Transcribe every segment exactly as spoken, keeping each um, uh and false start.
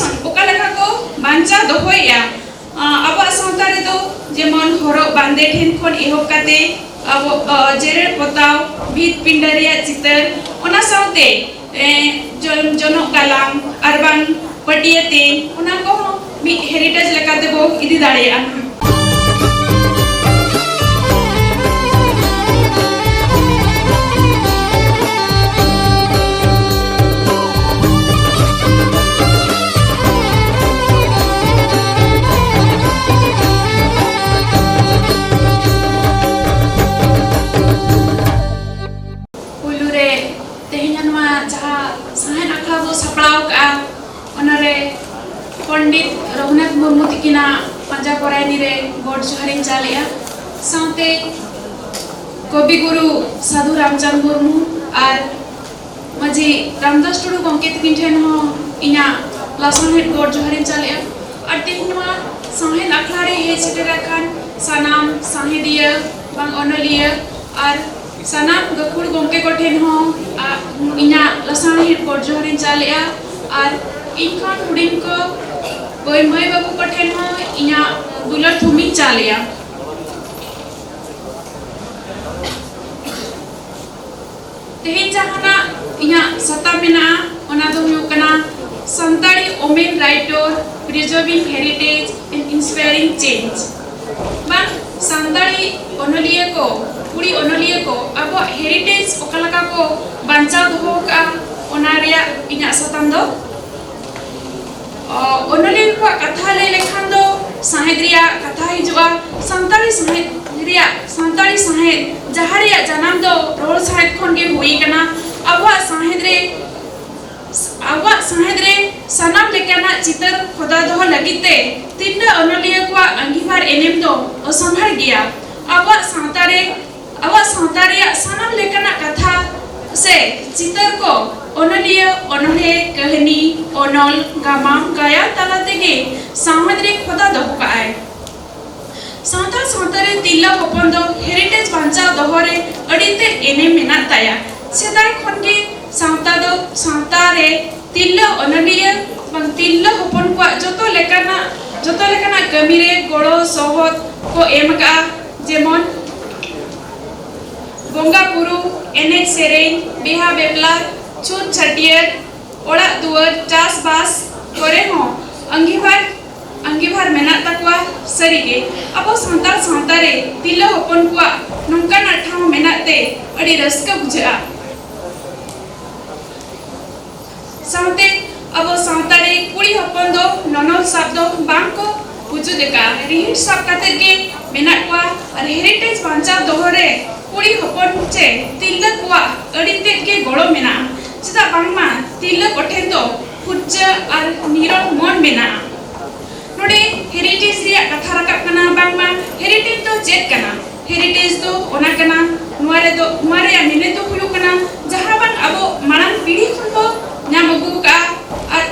ᱚᱠᱟ ᱞᱮᱠᱟ ᱠᱚ ᱵᱟᱧᱪᱟᱣ ᱫᱚᱦᱚᱭᱮᱫᱼᱟ᱾ ᱟᱵᱚᱣᱟᱜ ᱥᱟᱶᱛᱟ ᱨᱮᱫᱚ ᱡᱮᱢᱚᱱ ᱦᱚᱨᱚᱜ ᱵᱟᱸᱫᱮ ᱴᱷᱮᱱ ᱠᱷᱚᱱ ᱮᱦᱚᱵ ᱠᱟᱛᱮ ᱟᱵᱚ ᱡᱮᱨᱮᱲ ᱯᱚᱛᱟᱣ, ᱵᱷᱤᱛ ᱯᱤᱸᱰᱟᱹ ᱨᱮᱭᱟᱜ ᱪᱤᱛᱟᱹᱨ, ᱚᱱᱟ ᱥᱟᱶᱛᱮ ᱡᱚᱱᱚᱜ ᱜᱟᱞᱟᱝ ᱟᱨ ᱵᱟᱝ ᱯᱟᱹᱴᱭᱟᱹ ᱛᱮᱧ, ᱚᱱᱟ ᱠᱚᱦᱚᱸ ᱢᱤᱫ ᱦᱮᱨᱤᱴᱮᱡᱽ ᱞᱮᱠᱟᱛᱮ ᱵᱚ ᱤᱫᱤ ᱫᱟᱲᱮᱭᱟᱜᱼᱟ᱾ ᱯᱩᱭᱞᱩ ᱨᱮ ᱛᱮᱦᱮᱧᱟᱜ ᱱᱚᱣᱟ ᱡᱟᱦᱟᱸ ᱥᱟᱶᱦᱮᱫ ᱟᱠᱷᱲᱟ ᱵᱚ ᱥᱟᱯᱲᱟᱣ ᱠᱟᱜᱼᱟ, ᱚᱱᱟᱨᱮ ᱯᱚᱱᱰᱤᱛ ᱨᱚᱜᱷᱩᱱᱟᱛᱷ ᱢᱩᱨᱢᱩ ᱛᱤᱠᱤᱱᱟᱜ ᱯᱟᱸᱡᱟ ᱯᱚᱨᱟᱭᱱᱤ ᱨᱮ ᱜᱚᱰ ᱡᱚᱦᱟᱨᱤᱧ ᱪᱟᱞᱮᱜᱼᱟ᱾ ᱥᱟᱶᱛᱮ ᱠᱚᱵᱤ ᱜᱩᱨᱩ ᱥᱟᱹᱫᱷᱩ ᱨᱟᱢᱪᱟᱸᱫᱽ ᱢᱩᱨᱢᱩ ᱟᱨ ᱢᱟᱹᱡᱷᱤ ᱨᱟᱢᱫᱟᱥ ᱴᱩᱰᱩ ᱜᱚᱢᱠᱮ ᱛᱤᱠᱤᱱ ᱴᱷᱮᱱ ᱦᱚᱸ ᱤᱧᱟᱹᱜ ᱞᱟᱥᱟᱬᱦᱮᱫ ᱜᱚᱰ ᱡᱚᱦᱟᱨᱤᱧ ᱪᱟᱞᱮᱜᱼᱟ᱾ ᱟᱨ ᱛᱮᱦᱮᱧ ᱱᱚᱣᱟ ᱥᱟᱶᱦᱮᱫ ᱟᱠᱷᱲᱟ ᱨᱮ ᱦᱮᱡ ᱥᱮᱴᱮᱨ ᱟᱠᱟᱱ ᱥᱟᱱᱟᱢ ᱥᱟᱶᱦᱮᱫᱤᱭᱟᱹ ᱵᱟᱝ ᱚᱱᱚᱞᱤᱭᱟᱹ ᱟᱨ ᱥᱟᱱᱟᱢ ᱜᱟᱹᱠᱷᱩᱲ ᱜᱚᱢᱠᱮ ᱠᱚ ᱴᱷᱮᱱ ᱦᱚᱸ ᱤᱧᱟᱹᱜ ᱞᱟᱥᱟᱬᱦᱮᱫ ᱜᱚᱰ ᱡᱚᱦᱟᱨᱤᱧ ᱪᱟᱞᱮᱜᱼᱟ᱾ ᱟᱨ ᱤᱧ ᱠᱷᱚᱱ ᱦᱩᱰᱤᱧ ᱠᱚ ᱵᱟᱹᱭ ᱢᱟᱹᱭ ᱵᱟᱹᱵᱩ ᱠᱚ ᱴᱷᱮᱱ ᱦᱚᱸ ᱤᱧᱟᱹᱜ ᱫᱩᱞᱟᱹᱲ ᱛᱷᱩᱢᱤᱧ ᱪᱟᱞᱮᱜᱼᱟ᱾ ᱛᱮᱦᱮᱧ ᱡᱟᱦᱟᱱᱟᱜ ᱤᱧᱟᱹᱜ ᱥᱟᱛᱟᱢ ᱢᱮᱱᱟᱜᱼᱟ, ᱚᱱᱟ ᱫᱚ ᱦᱩᱭᱩᱜ ᱠᱟᱱᱟ Santali women writer preserving heritage and inspiring change᱾ ᱵᱟᱝ, ᱥᱟᱱᱛᱟᱲᱤ ᱚᱱᱚᱞᱤᱭᱟᱹ ᱠᱚ, ᱠᱩᱲᱤ ᱚᱱᱚᱞᱤᱭᱟᱹ ᱠᱚ ᱟᱵᱚᱣᱟᱜ ᱦᱮᱨᱤᱴᱮᱡᱽ ᱚᱠᱟ ᱞᱮᱠᱟ ᱠᱚ ᱵᱟᱧᱪᱟᱣ ᱫᱚᱦᱚ ᱟᱠᱟᱫᱼᱟ, ᱚᱱᱟ ᱨᱮᱭᱟᱜ ᱤᱧᱟᱹᱜ ᱥᱟᱛᱟᱢ ᱫᱚ᱾ ᱚᱱᱚᱞᱤᱭᱟᱹ ᱠᱚᱣᱟᱜ ᱠᱟᱛᱷᱟ ᱞᱟᱹᱭ ᱞᱮᱠᱷᱟᱱ ᱫᱚ ᱥᱟᱶᱦᱮᱫ ᱨᱮᱭᱟᱜ ᱠᱟᱛᱷᱟ ᱦᱤᱡᱩᱜᱼᱟ᱾ ᱥᱟᱱᱛᱟᱲᱤ ᱥᱟᱶᱦᱮᱫ ᱨᱮᱭᱟᱜ, ᱥᱟᱱᱛᱟᱲᱤ ᱥᱟᱶᱦᱮᱫ ᱡᱟᱦᱟᱸ ᱨᱮᱭᱟᱜ ᱡᱟᱱᱟᱢ ᱫᱚ ᱨᱚᱲ ᱥᱟᱶᱦᱮᱫ ᱠᱷᱚᱱ ᱜᱮ ᱦᱩᱭ ᱟᱠᱟᱱᱟ᱾ ᱟᱵᱚᱣᱟᱜ ᱥᱟᱶᱦᱮᱫ ᱨᱮ, ᱟᱵᱚᱣᱟᱜ ᱥᱟᱶᱦᱮᱫ ᱨᱮ ᱥᱟᱱᱟᱢ ᱞᱮᱠᱟᱱᱟᱜ ᱪᱤᱛᱟᱹᱨ ᱠᱷᱚᱫᱟ ᱫᱚᱦᱚ ᱞᱟᱹᱜᱤᱫ ᱛᱮ ᱛᱤᱨᱞᱟᱹ ᱚᱱᱚᱞᱤᱭᱟᱹ ᱠᱚᱣᱟᱜ ᱟᱸᱜᱤᱵᱷᱟᱨ ᱮᱱᱮᱢ ᱫᱚ ᱚᱥᱟᱢᱵᱷᱟᱲ ᱜᱮᱭᱟ᱾ ᱟᱵᱚᱣᱟᱜ ᱥᱟᱶᱛᱟ ᱨᱮ ᱟᱵᱚᱣᱟᱜ ᱥᱟᱶᱛᱟ ᱨᱮᱭᱟᱜ ᱥᱟᱱᱟᱢ ᱞᱮᱠᱟᱱᱟᱜ ᱠᱟᱛᱷᱟ ᱥᱮ ᱪᱤᱛᱟᱹᱨ ᱠᱚ ᱚᱱᱚᱞᱤᱭᱟᱹ, ᱚᱱᱚᱬᱦᱮ, ᱠᱟᱹᱦᱱᱤ, ᱚᱱᱚᱞ, ᱜᱟᱢᱟᱢ, ᱜᱟᱭᱟᱱ ᱛᱟᱞᱟ ᱛᱮᱜᱮ ᱥᱟᱶᱦᱮᱫ ᱨᱮ ᱠᱷᱚᱫᱟ ᱫᱚᱦᱚ ᱠᱟᱜᱼᱟᱭ᱾ ᱥᱟᱱᱛᱟᱲ ᱥᱟᱶᱛᱟ ᱨᱮ ᱛᱤᱨᱞᱟᱹ ᱦᱚᱯᱚᱱ ᱫᱚ ᱦᱮᱨᱤᱴᱮᱡᱽ ᱵᱟᱧᱪᱟᱣ ᱫᱚᱦᱚ ᱨᱮ ᱟᱹᱰᱤ ᱛᱮᱫ ᱮᱱᱮᱢ ᱢᱮᱱᱟᱜ ᱛᱟᱭᱟ᱾ ᱥᱮᱫᱟᱭ ᱠᱷᱚᱱ ᱜᱮ ᱥᱟᱶᱛᱟ ᱫᱚ, ᱥᱟᱶᱛᱟ ᱨᱮ ᱛᱤᱨᱞᱟᱹ ᱚᱱᱚᱞᱤᱭᱟᱹ ᱛᱤᱨᱞᱟᱹ ᱦᱚᱯᱚᱱ ᱠᱚᱣᱟᱜ ᱡᱚᱛᱚ ᱞᱮᱠᱟᱱᱟᱜ ᱡᱚᱛᱚ ᱞᱮᱠᱟᱱᱟᱜ ᱠᱟᱹᱢᱤ ᱨᱮ ᱜᱚᱲᱚ ᱥᱚᱦᱚᱫ ᱠᱚ ᱮᱢ ᱟᱠᱟᱫᱼᱟ, ᱡᱮᱢᱚᱱ ᱵᱚᱸᱜᱟ ᱵᱩᱨᱩ, ᱮᱱᱮᱡ ᱥᱮᱨᱮᱧ, ᱵᱤᱦᱟ ᱵᱮᱯᱞᱟ, ᱪᱷᱩᱛ ᱪᱷᱟᱹᱴᱭᱟᱹᱨ, ᱚᱲᱟᱜ ᱫᱩᱣᱟᱹᱨ, ᱪᱟᱥᱵᱟᱥ ᱠᱚᱨᱮ ᱦᱚᱸ ᱟᱺᱜᱤᱵᱷᱟᱨ ᱟᱺᱜᱤᱵᱷᱟᱨ ᱢᱮᱱᱟᱜ ᱛᱟᱠᱚᱣᱟ᱾ ᱥᱟᱹᱨᱤᱜᱮ ᱟᱵᱚ ᱥᱟᱱᱛᱟᱲ ᱥᱟᱶᱛᱟ ᱨᱮ ᱛᱤᱨᱞᱟᱹ ᱦᱚᱯᱚᱱ ᱠᱚᱣᱟᱜ ᱱᱚᱝᱠᱟᱱᱟᱜ ᱴᱷᱟᱶ ᱢᱮᱱᱟᱜ ᱛᱮ ᱟᱹᱰᱤ ᱨᱟᱹᱥᱠᱟᱹ ᱵᱩᱡᱷᱟᱹᱜᱼᱟ᱾ ᱥᱟᱶᱛᱮ ᱟᱵᱚ ᱥᱟᱶᱛᱟ ᱨᱮ ᱠᱩᱲᱤ ᱦᱚᱯᱚᱱ ᱫᱚ ᱱᱚᱱᱚᱞ ᱥᱟᱵ ᱫᱚ ᱵᱟᱝ ᱠᱚ ᱯᱩᱡᱩᱫ ᱟᱠᱟᱫᱼᱟ᱾ ᱨᱤᱦᱤᱴ ᱥᱟᱵ ᱠᱟᱛᱮ ᱜᱮ ᱢᱮᱱᱟᱜ ᱠᱚᱣᱟ᱾ ᱟᱨ ᱦᱮᱨᱤᱴᱮᱡᱽ ᱵᱟᱧᱪᱟᱣ ᱫᱚᱦᱚ ᱨᱮ ᱠᱩᱲᱤ ᱦᱚᱯᱚᱱ ᱪᱮ ᱛᱤᱨᱞᱟᱹ ᱠᱚᱣᱟᱜ ᱟᱹᱰᱤ ᱛᱮᱫ ᱜᱮ ᱜᱚᱲᱚ ᱢᱮᱱᱟᱜᱼᱟ᱾ ᱪᱮᱫᱟᱜ ᱵᱟᱝᱢᱟ ᱛᱤᱨᱞᱟᱹ ᱠᱚᱴᱷᱮᱱ ᱫᱚ ᱯᱷᱩᱨᱪᱟᱹ ᱟᱨ ᱱᱤᱨᱚᱲ ᱢᱚᱱ ᱢᱮᱱᱟᱜᱼᱟ᱾ ᱱᱚᱰᱮ ᱦᱮᱨᱤᱴᱮᱡᱽ ᱨᱮᱭᱟᱜ ᱠᱟᱛᱷᱟ ᱨᱟᱠᱟᱵ ᱠᱟᱱᱟ, ᱵᱟᱝᱢᱟ ᱦᱮᱨᱤᱴᱮᱡᱽ ᱫᱚ ᱪᱮᱫ ᱠᱟᱱᱟ? ᱦᱮᱨᱤᱴᱮᱡᱽ ᱫᱚ ᱚᱱᱟ ᱠᱟᱱᱟ, ᱱᱚᱣᱟ ᱨᱮᱫᱚ ᱱᱚᱣᱟ ᱨᱮᱭᱟᱜ ᱢᱮᱱᱮᱫ ᱫᱚ ᱦᱩᱭᱩᱜ ᱠᱟᱱᱟ ᱡᱟᱦᱟᱸ ᱵᱟᱝ ᱟᱵᱚ ᱢᱟᱲᱟᱝ ᱯᱤᱲᱦᱤ ᱠᱷᱚᱱ ᱵᱚ ᱧᱟᱢ ᱟᱹᱜᱩ ᱟᱠᱟᱫᱼᱟ ᱟᱨ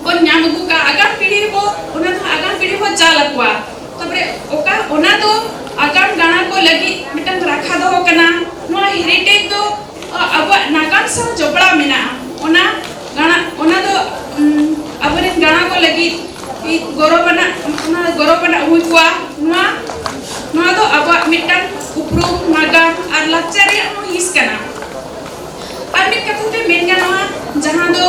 ᱵᱚᱱ ᱧᱟᱢ ᱟᱹᱜᱩ ᱠᱟᱜᱼᱟ, ᱟᱜᱟᱢ ᱯᱤᱲᱦᱤ ᱨᱮᱵᱚ ᱚᱱᱟ ᱫᱚ ᱟᱜᱟᱢ ᱯᱤᱲᱦᱤ ᱵᱚ ᱪᱟᱞ ᱟᱠᱚᱣᱟ᱾ ᱛᱟᱯᱚᱨᱮ ᱚᱠᱟ ᱚᱱᱟ ᱫᱚ ᱟᱜᱟᱢ ᱜᱟᱬᱟ ᱠᱚ ᱞᱟᱹᱜᱤᱫ ᱢᱤᱫᱴᱟᱝ ᱨᱟᱠᱷᱟ ᱫᱚᱦᱚ ᱠᱟᱱᱟ᱾ ᱱᱚᱣᱟ ᱦᱮᱨᱤᱴᱮᱡᱽ ᱫᱚ ᱟᱵᱚᱣᱟᱜ ᱱᱟᱜᱟᱢ ᱥᱟᱶ ᱡᱚᱯᱲᱟᱣ ᱢᱮᱱᱟᱜᱼᱟ᱾ ᱚᱱᱟ ᱜᱟᱬᱟ ᱚᱱᱟ ᱫᱚ ᱟᱵᱚᱨᱮᱱ ᱜᱟᱬᱟ ᱠᱚ ᱞᱟᱹᱜᱤᱫ ᱜᱚᱨᱚᱵᱟᱱᱟᱜ ᱚᱱᱟ ᱜᱚᱨᱚᱵᱟᱱᱟᱜ ᱦᱩᱭ ᱠᱚᱜᱼᱟ᱾ ᱱᱚᱣᱟ ᱱᱚᱣᱟ ᱫᱚ ᱟᱵᱚᱣᱟᱜ ᱢᱤᱫᱴᱟᱝ ᱩᱯᱨᱩᱢ, ᱱᱟᱜᱟᱢ ᱟᱨ ᱞᱟᱠᱪᱟᱨ ᱨᱮᱭᱟᱜ ᱦᱚᱸ ᱦᱤᱸᱥ ᱠᱟᱱᱟ᱾ ᱟᱨ ᱢᱤᱫ ᱠᱟᱛᱷᱟ ᱛᱮ ᱢᱮᱱ ᱜᱟᱱᱚᱜᱼᱟ, ᱡᱟᱦᱟᱸ ᱫᱚ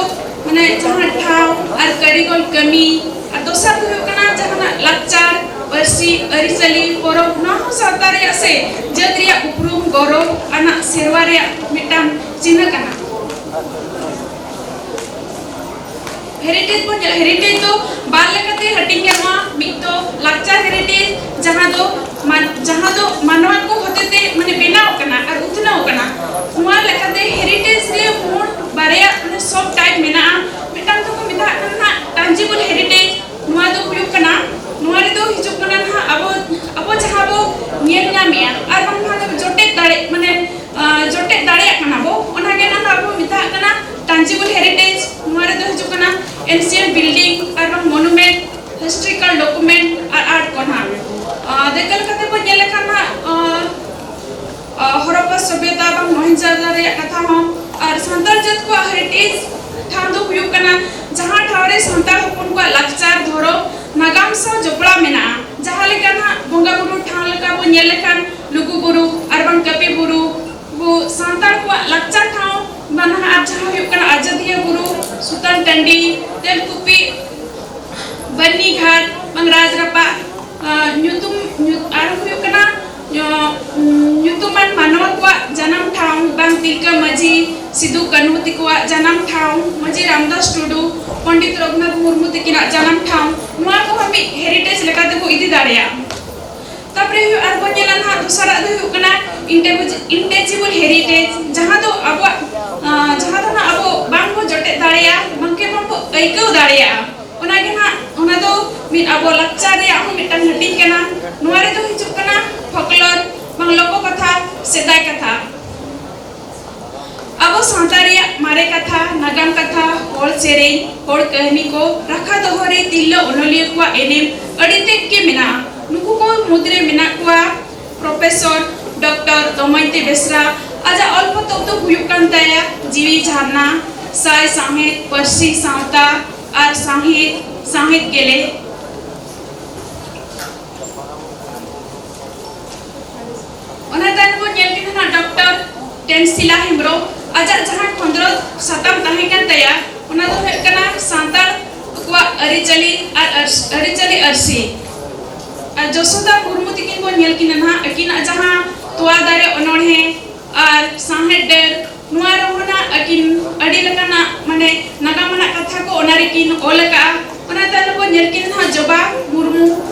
ᱢᱟᱱᱮ ᱡᱟᱦᱟᱸ ᱴᱷᱟᱶ ᱟᱨ ᱠᱟᱹᱨᱤᱜᱚᱞ ᱠᱟᱹᱢᱤ, ᱟᱨ ᱫᱚᱥᱟᱨ ᱫᱚ ᱦᱩᱭᱩᱜ ᱠᱟᱱᱟ ᱡᱟᱦᱟᱱᱟᱜ ᱞᱟᱠᱪᱟᱨ, ᱯᱟᱹᱨᱥᱤ, ᱟᱹᱨᱤᱪᱟᱹᱞᱤ, ᱯᱚᱨᱚᱵᱽ, ᱱᱚᱣᱟ ᱦᱚᱸ ᱥᱟᱶᱛᱟ ᱨᱮᱭᱟᱜ ᱥᱮ ᱡᱟᱹᱛ ᱨᱮᱭᱟᱜ ᱩᱯᱨᱩᱢ, ᱜᱚᱨᱚᱵᱽ ᱟᱱᱟᱜ ᱥᱮᱨᱣᱟ ᱨᱮᱭᱟᱜ ᱢᱤᱫᱴᱟᱝ ᱪᱤᱱᱦᱟᱹ ᱠᱟᱱᱟ᱾ ᱦᱮᱨᱤᱴᱮᱡᱽ ᱵᱚᱱ ᱧᱮᱞᱟ, ᱦᱮᱨᱤᱴᱮᱡᱽ ᱫᱚ ᱵᱟᱨ ᱞᱮᱠᱟᱛᱮ ᱦᱟᱹᱴᱤᱧ ᱜᱟᱱᱚᱜᱼᱟ᱾ ᱢᱤᱫ ᱫᱚ ᱞᱟᱠᱪᱟᱨ ᱦᱮᱨᱤᱴᱮᱡᱽ, ᱡᱟᱦᱟᱸ ᱫᱚ ᱢᱟᱱ- ᱡᱟᱦᱟᱸ ᱫᱚ ᱢᱟᱱᱣᱟ ᱠᱚ ᱦᱚᱛᱮᱛᱮ ᱢᱟᱱᱮ ᱵᱮᱱᱟᱣ ᱠᱟᱱᱟ ᱟᱨ ᱩᱛᱱᱟᱹᱣ ᱠᱟᱱᱟ᱾ ᱱᱚᱣᱟ ᱞᱮᱠᱟᱛᱮ ᱦᱮᱨᱤᱴᱮᱡᱽ ᱨᱮ ᱢᱩᱬ ᱵᱟᱨᱭᱟ ᱢᱟᱱᱮ ᱥᱚᱵ ᱴᱟᱭᱤᱯ ᱢᱮᱱᱟᱜᱼᱟ᱾ ᱢᱤᱫᱴᱟᱝ ᱫᱚᱠᱚ ᱢᱮᱛᱟᱜ ᱠᱟᱱᱟ ᱱᱟᱜ ᱴᱟᱱᱡᱤᱵᱚᱞ ᱦᱮᱨᱤᱴᱮᱡᱽ᱾ ᱱᱚᱣᱟ ᱫᱚ ᱦᱩᱭᱩᱜ ᱠᱟᱱᱟ, ᱱᱚᱣᱟ ᱨᱮᱫᱚ ᱦᱤᱡᱩᱜ ᱠᱟᱱᱟ ᱱᱟᱦᱟᱜ ᱟᱵᱚ ᱟᱵᱚ ᱡᱟᱦᱟᱸ ᱵᱚ ᱧᱮᱞ ᱧᱟᱢᱮᱜᱼᱟ ᱟᱨ ᱵᱟᱝ ᱱᱚᱣᱟ ᱫᱚ ᱡᱚᱴᱮᱫ ᱫᱟᱲᱮ ᱢᱟᱱᱮ ᱟᱸ, ᱡᱚᱴᱮᱫ ᱫᱟᱲᱮᱭᱟᱜ ᱠᱟᱱᱟ ᱵᱚ, ᱚᱱᱟᱜᱮ ᱱᱟᱦᱟᱜ ᱟᱵᱚ ᱢᱮᱛᱟᱜ ᱠᱟᱱᱟ ᱴᱟᱱᱡᱤᱵᱚᱞ ᱦᱮᱨᱤᱴᱮᱡᱽ᱾ ᱱᱚᱣᱟ ᱨᱮᱫᱚ ᱦᱤᱡᱩᱜ ᱠᱟᱱᱟ ᱮᱱᱥᱤᱭᱮᱱᱴ ᱵᱤᱞᱰᱤᱝ ᱟᱨ ᱵᱟᱝ ᱢᱚᱱᱩᱢᱮᱱᱴ, ᱦᱤᱥᱴᱳᱨᱤᱠᱟᱞ ᱰᱚᱠᱩᱢᱮᱱᱴ ᱟᱨ ᱟᱨᱴ ᱠᱚ ᱱᱟᱦᱟᱜ᱾ ᱟᱸ, ᱫᱤᱠᱟᱹ ᱞᱮᱠᱟᱛᱮ ᱵᱚ ᱧᱮᱞ ᱞᱮᱠᱷᱟᱱ ᱱᱟᱦᱟᱜ, ᱟᱸ, ᱟᱸ, ᱦᱚᱨᱚᱯᱯᱟ ᱥᱚᱵᱷᱭᱚᱛᱟ ᱵᱟᱝ ᱢᱚᱦᱮᱱᱡᱳᱫᱟᱲᱳ ᱨᱮᱭᱟᱜ ᱠᱟᱛᱷᱟ ᱦᱚᱸ, ᱟᱨ ᱥᱟᱱᱛᱟᱲ ᱡᱟᱹᱛ ᱠᱚᱣᱟᱜ ᱦᱮᱨᱤᱴᱮᱡᱽ ᱴᱷᱟᱶ ᱫᱚ ᱦᱩᱭᱩᱜ ᱠᱟᱱᱟ ᱥᱟᱱᱛᱟᱲ ᱦᱚᱯᱚᱱ ᱠᱚᱣᱟᱜ ᱞᱟᱠᱪᱟᱨ, ᱫᱷᱚᱨᱚᱢ, ᱱᱟᱜᱟᱢ ᱥᱟᱶ ᱡᱚᱯᱲᱟᱣ ᱢᱮᱱᱟᱜᱼᱟ᱾ ᱡᱟᱦᱟᱸ ᱞᱮᱠᱟ ᱱᱟᱦᱟᱜ ᱵᱚᱸᱜᱟ ᱵᱩᱨᱩ ᱴᱷᱟᱶ ᱞᱮᱠᱟ ᱵᱚᱱ ᱧᱮᱞ ᱞᱮᱠᱷᱟᱱ ᱞᱩᱜᱩ ᱵᱩᱨᱩ ᱟᱨ ᱵᱟᱝ ᱠᱟᱹᱯᱤ ᱵᱩᱨᱩ, ᱟᱵᱚ ᱥᱟᱱᱛᱟᱲ ᱠᱚᱣᱟᱜ ᱞᱟᱠᱪᱟᱨ ᱴᱷᱟᱶ ᱵᱟᱱᱟᱦᱟᱨ ᱡᱟᱦᱟᱸ ᱦᱩᱭᱩᱜ ᱠᱟᱱᱟ ᱟᱡᱚᱫᱤᱭᱟᱹ ᱵᱩᱨᱩ, ᱥᱩᱛᱟᱱ ᱴᱟᱺᱰᱤ, ᱛᱮᱞᱠᱩᱯᱤ, ᱵᱟᱹᱨᱱᱤ ᱜᱷᱟᱴ, ᱵᱟᱝ ᱨᱟᱡᱽ ᱨᱟᱯᱟᱜ, ᱟᱸ, ᱧᱩᱛᱩᱢ, ᱧᱩ-, ᱟᱨ ᱦᱩᱭᱩᱜ ᱠᱟᱱᱟ, ᱧᱩ-, ᱧᱩᱛᱩᱢᱟᱱ ᱢᱟᱱᱣᱟ ᱠᱚᱣᱟᱜ ᱡᱟᱱᱟᱢ ᱴᱷᱟᱶ, ᱵᱟᱝ ᱛᱤᱞᱠᱟᱹ ᱢᱟᱹᱡᱷᱤ, ᱥᱤᱫᱩ ᱠᱟᱹᱱᱦᱩ ᱛᱟᱠᱚᱣᱟᱜ ᱡᱟᱱᱟᱢ ᱴᱷᱟᱶ, ᱢᱟᱹᱡᱷᱤ ᱨᱟᱢᱫᱟᱥ ᱴᱩᱰᱩ, ᱯᱚᱱᱰᱤᱛ ᱨᱚᱜᱷᱩᱱᱟᱛᱷ ᱢᱩᱨᱢᱩ ᱛᱟᱹᱠᱤᱱᱟᱜ ᱡᱟᱱᱟᱢ ᱴᱷᱟᱶ, ᱱᱚᱣᱟ ᱠᱚᱦᱚᱸ ᱢᱤᱫ heritage ᱞᱮᱠᱟ ᱛᱮᱵᱚ ᱤᱫᱤ ᱫᱟᱲᱮᱭᱟᱜᱼᱟ᱾ ᱛᱟᱯᱚᱨᱮ ᱦᱩᱭᱩᱜ, ᱟᱨᱵᱚᱱ ᱧᱮᱞᱟ ᱱᱟᱦᱟᱜ ᱫᱚᱥᱟᱨᱟᱜ ᱫᱚ ᱦᱩᱭᱩᱜ ᱠᱟᱱᱟ intangi-, intangible heritage, ᱡᱟᱦᱟᱸ ᱫᱚ ᱟᱵᱚᱣᱟᱜ, ᱟᱸ, ᱡᱟᱦᱟᱸ ᱫᱚ ᱱᱟᱦᱟᱜ ᱟᱵᱚ ᱵᱟᱝ ᱵᱚ ᱡᱚᱴᱮᱫ ᱫᱟᱲᱮᱭᱟᱜᱼᱟ, ᱵᱟᱝᱠᱮ ᱵᱟᱝ ᱵᱚ ᱟᱹᱭᱠᱟᱹᱣ ᱫᱟᱲᱮᱭᱟᱜᱼᱟ᱾ ᱚᱱᱟ ᱜᱮ ᱱᱟᱦᱟᱜ, ᱚᱱᱟ ᱫᱚ ᱢᱤᱫ ᱟᱵᱚ ᱞᱟᱠᱪᱟᱨ ᱨᱮᱭᱟᱜ ᱦᱚᱸ ᱢᱤᱫᱴᱟᱝ ᱦᱟᱹᱴᱤᱧ ᱠᱟᱱᱟ᱾ ᱱᱚᱣᱟ ᱨᱮᱫᱚ ᱦᱤᱡᱩᱜ ᱠᱟᱱᱟ folklore, ᱵᱟᱝ ᱞᱳᱠᱚ ᱠᱟᱛᱷᱟ, ᱥᱮᱫᱟᱭ ᱠᱟᱛᱷᱟ᱾ ᱟᱵᱚ ᱥᱟᱶᱛᱟ ᱨᱮᱭᱟᱜ ᱢᱟᱨᱮ ᱠᱟᱛᱷᱟ, ᱱᱟᱜᱟᱢ ᱠᱟᱛᱷᱟ, ᱦᱚᱲ ᱥᱮᱨᱮᱧ, ᱦᱚᱲ ᱠᱟᱹᱦᱱᱤ ᱠᱚ ᱨᱟᱠᱷᱟ ᱫᱚᱦᱚ ᱨᱮ ᱛᱤᱨᱞᱟᱹ ᱚᱱᱚᱞᱤᱭᱟᱹ ᱠᱚᱣᱟᱜ ᱮᱱᱮᱢ ᱟᱹᱰᱤ ᱛᱮᱫ ᱜᱮ ᱢᱮᱱᱟᱜᱼᱟ᱾ ᱱᱩᱠᱩ ᱠᱚ ᱢᱩᱫᱽᱨᱮ ᱢᱮᱱᱟᱜ ᱠᱚᱣᱟ ᱯᱨᱚᱯᱷᱮᱥᱚᱨ ᱰᱚᱠᱴᱚᱨ ᱫᱚᱢᱚᱭᱚᱱᱛᱤ ᱵᱮᱥᱨᱟ᱾ ᱟᱡᱟᱜ ᱚᱞ ᱯᱚᱛᱚᱵ ᱫᱚ ᱦᱩᱭᱩᱜ ᱠᱟᱱ ᱛᱟᱭᱟ ᱡᱤᱣᱤ ᱡᱷᱟᱨᱱᱟ, ᱥᱟᱭ ᱥᱟᱶᱦᱮᱫ, ᱯᱟᱹᱨᱥᱤ ᱥᱟᱶᱛᱟ ᱟᱨ ᱥᱟᱶᱦᱮᱫ, ᱥᱟᱶᱦᱮᱫ ᱜᱮᱞᱮ᱾ ᱚᱱᱟ ᱛᱟᱭᱱᱚᱢ ᱵᱚᱱ ᱧᱮᱞ ᱠᱮᱫᱟ ᱱᱟᱜ ᱰᱚᱠᱴᱚᱨ ᱴᱮᱱᱥᱤᱞᱟ ᱦᱮᱢᱵᱨᱚᱢ, ᱟᱡᱟᱜ ᱡᱟᱦᱟᱸ ᱠᱷᱚᱸᱫᱽᱨᱚᱸᱫᱽ ᱥᱟᱛᱟᱢ ᱛᱟᱦᱮᱸ ᱠᱟᱱ ᱛᱟᱭᱟ, ᱚᱱᱟ ᱫᱚ ᱦᱩᱭᱩᱜ ᱠᱟᱱᱟ ᱥᱟᱱᱛᱟᱲ ᱠᱚᱣᱟᱜ ᱟᱹᱨᱤᱪᱟᱹᱞᱤ ᱟᱨ ᱟᱹᱨᱥ-, ᱟᱹᱨᱤᱪᱟᱹᱞᱤ ᱟᱹᱨᱥᱤ᱾ ᱟᱨ ᱡᱚᱥᱳᱫᱟ ᱢᱩᱨᱢᱩ ᱛᱤᱠᱤᱱ ᱵᱚᱱ ᱧᱮᱞ ᱠᱤᱱᱟ ᱱᱟᱦᱟᱜ, ᱟᱹᱠᱤᱱᱟᱜ ᱡᱟᱦᱟᱸ ᱛᱚᱣᱟ ᱫᱟᱨᱮ ᱚᱱᱚᱬᱦᱮ ᱟᱨ ᱥᱟᱶᱦᱮᱫ ᱰᱟᱹᱨ, ᱱᱚᱣᱟ ᱨᱮᱦᱚᱸ ᱱᱟᱜ ᱟᱹᱠᱤᱱ ᱟᱹᱰᱤ ᱞᱮᱠᱟᱱᱟᱜ, ᱢᱟᱱᱮ, ᱱᱟᱜᱟᱢ ᱟᱱᱟᱜ ᱠᱟᱛᱷᱟ ᱠᱚ ᱚᱱᱟ ᱨᱮᱠᱤᱱ ᱚᱞ ᱟᱠᱟᱫᱼᱟ᱾ ᱚᱱᱟ ᱛᱟᱭᱱᱚᱢ ᱵᱚᱱ ᱧᱮᱞ ᱠᱤᱱᱟ ᱱᱟᱦᱟᱜ ᱡᱚᱵᱟ ᱢᱩᱨᱢᱩ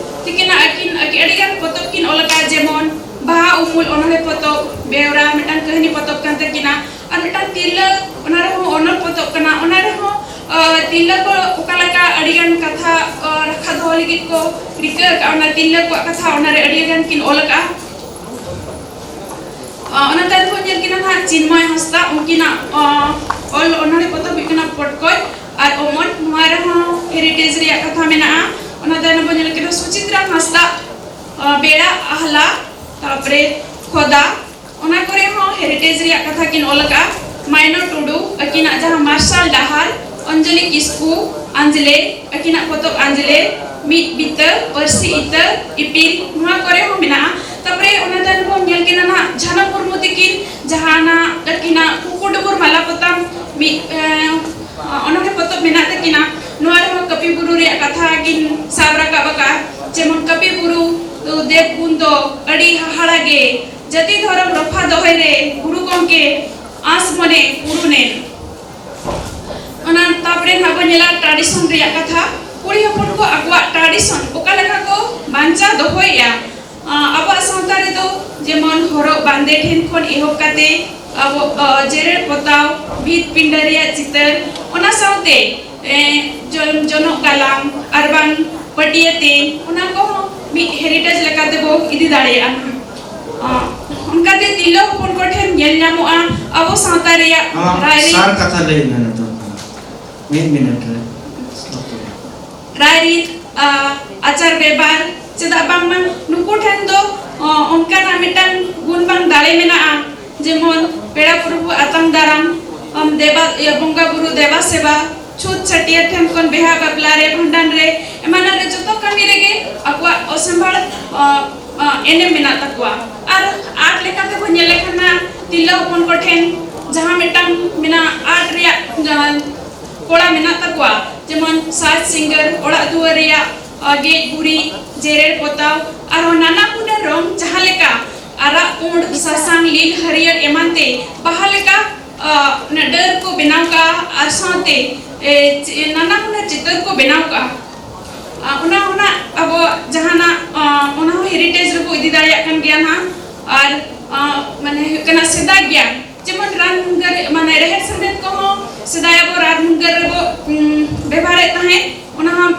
ᱛᱤᱠᱤᱱᱟᱜ ᱟᱹᱠᱤᱱ, ᱟᱹᱠᱤᱱ ᱟᱹᱰᱤ ᱜᱟᱱ ᱯᱚᱛᱚᱵ ᱠᱤᱱ ᱚᱞ ᱟᱠᱟᱫᱼᱟ, ᱡᱮᱢᱚᱱ ᱵᱟᱦᱟ ᱩᱢᱩᱞ ᱚᱱᱚᱬᱦᱮ ᱯᱚᱛᱚᱵ, ᱵᱮᱣᱨᱟ ᱢᱤᱫᱴᱟᱝ ᱠᱟᱹᱦᱱᱤ ᱯᱚᱛᱚᱵ ᱠᱟᱱ ᱛᱟᱹᱠᱤᱱᱟ, ᱟᱨ ᱢᱤᱫᱴᱟᱝ ᱛᱤᱨᱞᱟᱹ, ᱚᱱᱟ ᱨᱮᱦᱚᱸ ᱚᱱᱚᱞ ᱯᱚᱛᱚᱵ ᱠᱟᱱᱟ, ᱚᱱᱟ ᱨᱮᱦᱚᱸ, ᱟᱸ, ᱛᱤᱨᱞᱟᱹ ᱠᱚ ᱚᱠᱟ ᱞᱮᱠᱟ ᱟᱹᱰᱤ ᱜᱟᱱ ᱠᱟᱛᱷᱟ, ᱟᱸ, ᱨᱟᱠᱷᱟ ᱫᱚᱦᱚ ᱞᱟᱹᱜᱤᱫ ᱠᱚ ᱨᱤᱠᱟᱹ ᱟᱠᱟᱫᱼᱟ, ᱚᱱᱟ ᱛᱤᱨᱞᱟᱹ ᱠᱚᱣᱟᱜ ᱠᱟᱛᱷᱟ ᱚᱱᱟ ᱨᱮ ᱟᱹᱰᱤ ᱜᱟᱱ ᱠᱤᱱ ᱚᱞ ᱟᱠᱟᱫᱼᱟ᱾ ᱟᱸ, ᱚᱱᱟ ᱛᱟᱭᱚᱢ ᱵᱚᱱ ᱧᱮᱞ ᱠᱮᱫᱟ ᱱᱟᱦᱟᱜ ᱪᱤᱱᱢᱚᱭ ᱦᱟᱸᱥᱫᱟ, ᱩᱱᱠᱤᱱᱟᱜ, ᱟᱸ, ᱚᱞ ᱚᱱᱚᱬᱦᱮ ᱯᱚᱛᱚᱵ ᱦᱩᱭᱩᱜ ᱠᱟᱱᱟ ᱯᱚᱴᱠᱚᱡ ᱟᱨ ᱚᱢᱚᱱ, ᱱᱚᱣᱟ ᱨᱮᱦᱚᱸ heritage ᱨᱮᱭᱟᱜ ᱠᱟᱛᱷᱟ ᱢᱮᱱᱟᱜᱼᱟ᱾ ᱚᱱᱟ ᱛᱟᱭᱱᱚᱢ ᱵᱚᱱ ᱧᱮᱞ ᱠᱮᱫᱟ ᱥᱩᱪᱤᱛᱨᱟ ᱦᱟᱸᱥᱫᱟ, ᱟᱸ, ᱵᱮᱲᱟ ᱟᱦᱞᱟ, ᱛᱟᱨᱯᱚᱨᱮ ᱠᱷᱚᱫᱟ, ᱚᱱᱟ ᱠᱚᱨᱮ ᱦᱚᱸ heritage ᱨᱮᱭᱟᱜ ᱠᱟᱛᱷᱟ ᱠᱤᱱ ᱚᱞ ᱟᱠᱟᱫᱼᱟ᱾ ᱢᱟᱭᱱᱚ ᱴᱩᱰᱩ, ᱟᱹᱠᱤᱱᱟᱜ ᱡᱟᱦᱟᱸ ᱢᱟᱨᱥᱟᱞ ᱰᱟᱦᱟᱨ, ᱚᱧᱡᱚᱞᱤ ᱠᱤᱥᱠᱩ, ᱟᱸᱡᱽᱞᱮ, ᱟᱹᱠᱤᱱᱟᱜ ᱯᱚᱛᱚᱵ ᱟᱸᱡᱽᱞᱮ, ᱢᱤᱫ ᱵᱤᱛᱟᱹ, ᱯᱟᱹᱨᱥᱤ ᱤᱛᱟᱹ, ᱤᱯᱤᱞ, ᱱᱚᱣᱟ ᱠᱚᱨᱮ ᱦᱚᱸ ᱢᱮᱱᱟᱜᱼᱟ᱾ ᱛᱟᱯᱚᱨᱮ ᱚᱱᱟ ᱛᱟᱭᱱᱚᱢ ᱵᱚᱱ ᱧᱮᱞ ᱠᱤᱱᱟ ᱱᱟᱦᱟᱜ ᱡᱷᱟᱱᱚ ᱢᱩᱨᱢᱩ ᱛᱤᱠᱤᱱ, ᱡᱟᱦᱟᱱᱟᱜ ᱟᱹᱠᱤᱱᱟᱜ ᱠᱩᱠᱩ ᱰᱩᱵᱩᱨ ᱢᱟᱞᱟ ᱯᱚᱛᱟᱢ ᱢᱤᱫ, ᱮᱸ, ᱚᱱᱚᱬᱦᱮ ᱯᱚᱛᱚᱵ ᱢᱮᱱᱟᱜ ᱛᱟᱹᱠᱤᱱᱟ᱾ ᱱᱚᱣᱟ ᱨᱮᱦᱚᱸ ᱠᱟᱹᱯᱤ ᱵᱩᱨᱩ ᱨᱮᱭᱟᱜ ᱠᱟᱛᱷᱟ ᱠᱤᱱ ᱥᱟᱵ ᱨᱟᱠᱟᱵ ᱟᱠᱟᱫᱼᱟ, ᱡᱮᱢᱚᱱ ᱠᱟᱹᱯᱤ ᱵᱩᱨᱩ ᱫᱮᱵ ᱜᱩᱱ ᱫᱚ ᱟᱹᱰᱤ ᱦᱟᱦᱟᱲᱟ ᱜᱮ, ᱡᱟᱹᱛᱤ ᱫᱷᱚᱨᱚᱢ ᱨᱚᱯᱷᱟ ᱫᱚᱦᱚᱭ ᱨᱮ ᱜᱩᱨᱩ ᱜᱚᱢᱠᱮ ᱟᱸᱥ ᱢᱚᱱᱮ ᱯᱩᱨᱩᱱᱮᱱ᱾ ᱚᱱᱟ ᱛᱟᱯᱚᱨᱮ ᱱᱟᱦᱟᱜ ᱵᱚᱱ ᱧᱮᱞᱟ tradition ᱨᱮᱭᱟᱜ ᱠᱟᱛᱷᱟ᱾ ᱠᱩᱲᱤ ᱦᱚᱯᱚᱱ ᱠᱚ ᱟᱠᱚᱣᱟᱜ tradition ᱚᱠᱟ ᱞᱮᱠᱟ ᱠᱚ ᱵᱟᱧᱪᱟᱣ ᱫᱚᱦᱚᱭᱮᱫᱼᱟ᱾ ᱟᱸ, ᱟᱵᱚᱣᱟᱜ ᱥᱟᱶᱛᱟ ᱨᱮᱫᱚ ᱡᱮᱢᱚᱱ ᱦᱚᱨᱚᱜ ᱵᱟᱸᱫᱮ ᱴᱷᱮᱱ ᱠᱷᱚᱱ ᱮᱦᱚᱵ ᱠᱟᱛᱮ ᱟᱵᱚ, ᱟᱸ, ᱡᱮᱨᱮᱲ ᱯᱚᱛᱟᱣ, ᱵᱷᱤᱛ ᱯᱤᱸᱰᱟᱹ ᱨᱮᱭᱟᱜ ᱪᱤᱛᱟᱹᱨ, ᱚᱱᱟ ᱥᱟᱶᱛᱮ, ᱮᱸ, ᱡᱚ-, ᱡᱚᱱᱚᱜ ᱜᱟᱞᱟᱝ ᱟᱨ ᱵᱟᱝ ᱯᱟᱹᱴᱭᱟᱹ ᱛᱮᱧ, ᱚᱱᱟ ᱠᱚᱦᱚᱸ ᱢᱤᱫ heritage ᱞᱮᱠᱟᱛᱮ ᱵᱚ ᱤᱫᱤ ᱫᱟᱲᱮᱭᱟᱜᱼᱟ᱾ ᱟᱸ, ᱚᱱᱠᱟᱛᱮ ᱛᱤᱨᱞᱟᱹ ᱦᱚᱯᱚᱱ ᱠᱚᱴᱷᱮᱱ ᱧᱮᱞ ᱧᱟᱢᱚᱜᱼᱟ ᱟᱵᱚ ᱥᱟᱶᱛᱟ ᱨᱮᱭᱟᱜ ᱟᱢᱟᱜ ᱨᱟᱭᱨᱤᱛ᱾ ᱥᱟᱨ ᱠᱟᱛᱷᱟ ᱞᱟᱹᱭ ᱢᱮ ᱱᱤᱛᱚᱜ᱾ ᱢᱤᱫ ᱢᱤᱱᱤᱴ ᱨᱮ᱾ ᱨᱟᱭᱨᱤᱛ, ᱟ, ᱟᱪᱟᱨ ᱵᱮᱵᱷᱟᱨ, ᱪᱮᱫᱟᱜ ᱵᱟᱝᱢᱟ ᱱᱩᱠᱩ ᱴᱷᱮᱱ ᱫᱚ, ᱚ, ᱚᱱᱠᱟᱱᱟᱜ ᱢᱤᱫᱴᱟᱝ ᱜᱩᱱ ᱵᱟᱝ ᱫᱟᱲᱮ ᱢᱮᱱᱟᱜᱼᱟ, ᱡᱮᱢᱚᱱ ᱯᱮᱲᱟ ᱯᱨᱚᱵᱷᱩ ᱟᱛᱟᱝ ᱫᱟᱨᱟᱢ, ᱟᱢ, ᱫᱮᱵᱟ, ᱤᱭᱟᱹ, ᱵᱚᱸᱜᱟ ᱵᱩᱨᱩ ᱫᱮᱵᱟ ᱥᱮᱵᱟ, ᱪᱷᱩᱛ ᱪᱷᱟᱹᱴᱭᱟᱹᱨ ᱴᱷᱮᱱ ᱠᱷᱚᱱ ᱵᱤᱦᱟ ᱵᱟᱯᱞᱟ ᱨᱮ, ᱵᱷᱟᱸᱰᱟᱱ ᱨᱮ, ᱮᱢᱟᱱᱟᱜ ᱨᱮ ᱡᱚᱛᱚ ᱠᱟᱹᱢᱤ ᱨᱮᱜᱮ ᱟᱠᱚᱣᱟᱜ ᱚᱥᱟᱢᱵᱷᱟᱲ, ᱚ, ᱚ, ᱮᱱᱮᱢ ᱢᱮᱱᱟᱜ ᱛᱟᱠᱚᱣᱟ᱾ ᱟᱨ art ᱞᱮᱠᱟᱛᱮ ᱵᱚᱱ ᱧᱮᱞ ᱞᱮᱠᱷᱟᱱ ᱱᱟ ᱛᱤᱨᱞᱟᱹ ᱦᱚᱯᱚᱱ ᱠᱚᱴᱷᱮᱱ ᱡᱟᱦᱟᱸ ᱢᱤᱫᱴᱟᱝ ᱢᱮᱱᱟᱜᱼᱟ, art ᱨᱮᱭᱟᱜ ᱡᱟᱦᱟᱸ ᱠᱚᱲᱟ ᱢᱮᱱᱟᱜ ᱛᱟᱠᱚᱣᱟ, ᱡᱮᱢᱚᱱ ᱥᱟᱡᱽ ᱥᱤᱝᱜᱟᱹᱨ, ᱚᱲᱟᱜ ᱫᱩᱣᱟᱹᱨ ᱨᱮᱭᱟᱜ, ᱟ, ᱜᱮᱡ ᱜᱩᱨᱤᱡ, ᱡᱮᱨᱮᱲ ᱯᱚᱛᱟᱣ, ᱟᱨᱦᱚᱸ ᱱᱟᱱᱟ ᱦᱩᱱᱟᱹᱨ ᱨᱚᱝ, ᱡᱟᱦᱟᱸ ᱞᱮᱠᱟ ᱟᱨᱟᱜ, ᱯᱩᱸᱰ, ᱥᱟᱥᱟᱝ, ᱞᱤᱞ, ᱦᱟᱹᱨᱭᱟᱹᱲ ᱮᱢᱟᱱ ᱛᱮ ᱵᱟᱦᱟ ᱞᱮᱠᱟ, ᱟ, ᱚᱱᱟ ᱰᱟᱹᱨ ᱠᱚ ᱵᱮᱱᱟᱣ ᱠᱟᱜᱼᱟ ᱟᱨ ᱥᱟᱶᱛᱮ, ᱮ, ᱪᱮ-, ᱱᱟᱱᱟ ᱦᱩᱱᱟᱹᱨ ᱪᱤᱛᱟᱹᱨ ᱠᱚ ᱵᱮᱱᱟᱣ ᱠᱟᱜᱼᱟ᱾ ᱟ, ᱚᱱᱟ ᱦᱚᱸ ᱱᱟᱜ ᱟᱵᱚ ᱡᱟᱦᱟᱱᱟᱜ, ᱟ, ᱚᱱᱟ ᱦᱚᱸ heritage ᱨᱮᱵᱚ ᱤᱫᱤ ᱫᱟᱲᱮᱭᱟᱜ ᱠᱟᱱ ᱜᱮᱭᱟ ᱱᱟᱜ᱾ ᱟᱨ, ᱟ, ᱢᱟᱱᱮ ᱦᱩᱭᱩᱜ ᱠᱟᱱᱟ ᱥᱮᱫᱟᱭ ᱜᱮᱭᱟᱱ, ᱡᱮᱢᱚᱱ ᱨᱟᱱ ᱢᱩᱨᱜᱟᱹᱱ ᱨᱮ, ᱢᱟᱱᱮ ᱨᱮᱦᱮᱫ ᱥᱮᱸᱫᱮᱫ ᱠᱚᱦᱚᱸ ᱥᱮᱫᱟᱭ ᱟᱵᱚ ᱨᱟᱱ ᱢᱩᱨᱜᱟᱹᱱ ᱨᱮᱵᱚ, ᱩᱢ, ᱵᱮᱵᱷᱟᱨᱮᱫ ᱛᱟᱦᱮᱸᱫ, ᱚᱱᱟ ᱦᱚᱸ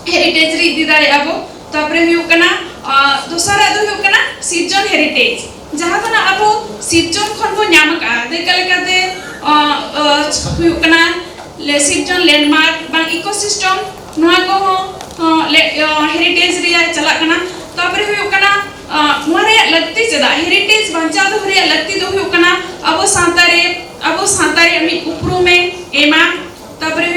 heritage ᱨᱮ ᱤᱫᱤ ᱫᱟᱲᱮᱭᱟᱜᱼᱟ ᱵᱚ᱾ ᱛᱟᱯᱚᱨᱮ ᱦᱩᱭᱩᱜ ᱠᱟᱱᱟ, ᱟ, ᱫᱚᱥᱟᱨᱟᱜ ᱫᱚ ᱦᱩᱭᱩᱜ ᱠᱟᱱᱟ ᱥᱤᱨᱡᱚᱱ heritage, ᱡᱟᱦᱟᱸ ᱫᱚ ᱱᱟᱜ ᱟᱵᱚ ᱥᱤᱨᱡᱚᱱ ᱠᱷᱚᱱ ᱵᱚ ᱧᱟᱢ ᱟᱠᱟᱫᱼᱟ᱾ ᱫᱟᱹᱭᱠᱟᱹ ᱞᱮᱠᱟᱛᱮ, ᱟ, ᱟ, ᱦᱩᱭᱩᱜ ᱠᱟᱱᱟ ᱞᱮ ᱥᱤᱨᱡᱚᱱ landmark ᱵᱟᱝ ecosystem, ᱱᱚᱣᱟ ᱠᱚᱦᱚᱸ, ᱟ, ᱞᱮ-, ᱟ, heritage ᱨᱮᱭᱟᱜ ᱪᱟᱞᱟᱜ ᱠᱟᱱᱟ᱾ ᱛᱟᱯᱚᱨᱮ ᱦᱩᱭᱩᱜ ᱠᱟᱱᱟ, ᱟ, ᱱᱚᱣᱟ ᱨᱮᱭᱟᱜ ᱞᱟᱹᱠᱛᱤ ᱪᱮᱫᱟᱜ? Heritage ᱵᱟᱧᱪᱟᱣ ᱫᱚᱦᱚ ᱨᱮᱭᱟᱜ ᱞᱟᱹᱠᱛᱤ ᱫᱚ ᱦᱩᱭᱩᱜ ᱠᱟᱱᱟ ᱟᱵᱚ ᱥᱟᱶᱛᱟ ᱨᱮ, ᱟᱵᱚ ᱥᱟᱶᱛᱟ ᱨᱮᱭᱟᱜ ᱢᱤᱫ ᱩᱯᱨᱩᱢᱮ ᱮᱢᱟ᱾ ᱛᱟᱯᱚᱨᱮ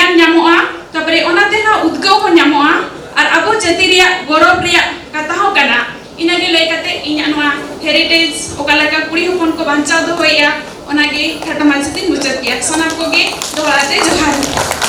ᱜᱮᱭᱟᱱ ᱧᱟᱢᱚᱜᱼᱟ, ᱛᱟᱨᱯᱚᱨᱮ ᱚᱱᱟ ᱛᱮᱦᱚᱸ ᱩᱫᱽᱜᱟᱹᱣ ᱦᱚᱸ ᱧᱟᱢᱚᱜᱼᱟ᱾ ᱟᱨ ᱟᱵᱚ ᱡᱟᱹᱛᱤ ᱨᱮᱭᱟᱜ ᱜᱚᱨᱚᱵᱽ ᱨᱮᱭᱟᱜ ᱠᱟᱛᱷᱟ ᱦᱚᱸ ᱠᱟᱱᱟ᱾ ᱤᱱᱟᱹᱜᱮ ᱞᱟᱹᱭ ᱠᱟᱛᱮ ᱤᱧᱟᱹᱜ ᱱᱚᱣᱟ ᱦᱮᱨᱤᱴᱮᱡᱽ, ᱚᱠᱟ ᱞᱮᱠᱟ ᱠᱩᱲᱤ ᱦᱚᱯᱚᱱ ᱠᱚ ᱵᱟᱧᱪᱟᱣ ᱫᱚᱦᱚᱭᱮᱫᱼᱟ, ᱚᱱᱟᱜᱮ ᱠᱷᱟᱴᱚ ᱢᱟᱪᱷᱟ ᱛᱤᱧ ᱢᱩᱪᱟᱹᱫ ᱠᱮᱜᱼᱟ᱾ ᱥᱟᱱᱟᱢ ᱠᱚᱜᱮ ᱫᱚᱦᱲᱟ ᱛᱮ ᱡᱚᱦᱟᱨ᱾